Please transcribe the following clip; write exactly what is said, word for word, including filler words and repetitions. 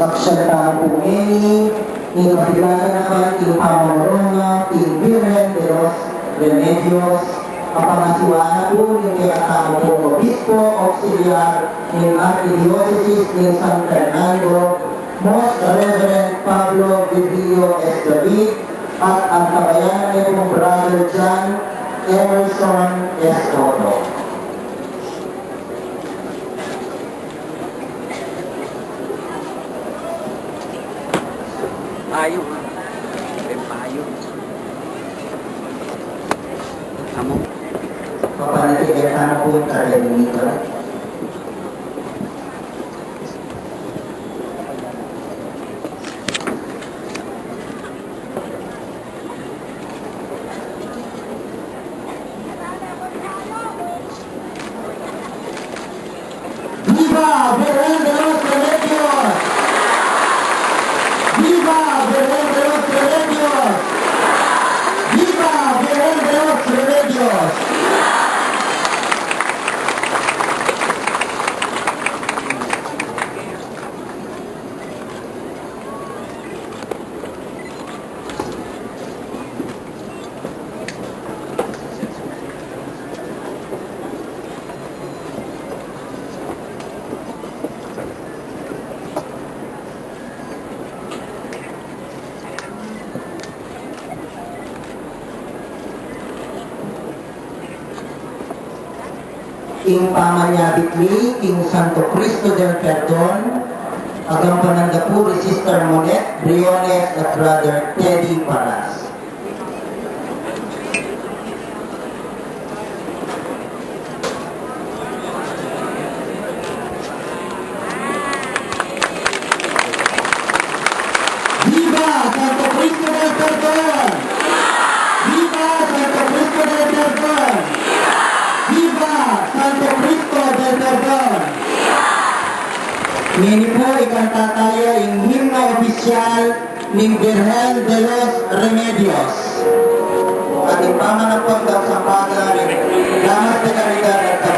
Pasyal tamu pu ngeni ing kapitana naman king pamamuruna king Virgen de los Remedios, a pangasiwaan na pu ning kekatamu pung Obispo Auxiliar ning Arkidiosesis ning San Fernando, Most Reverend Pablo Virgilio S. David, at antabayanan ne pung Brother John Emerson Escoto. Payo, ha? May payo. Amo. Papanatigan tamu pu ing kardinal nito. Viva Virgen de los Remedios! Viva Virgen de los Remedios! Viva Virgen de los Remedios! Ing pamanyabit mi king Santo Cristo del Perdon, agampanan da pu ri Sister Monet Briones at Brother Teddy Paras. Viva Santo Cristo del Perdon! Viva Santo Cristo del Perdon! Viva Santo Cristo del Perdon! Ngeni pu, ikanta taya ing himno opisyal ning Virgen de los Remedios. Atin pa man ing pagdasambaga ning Damas de Caridad at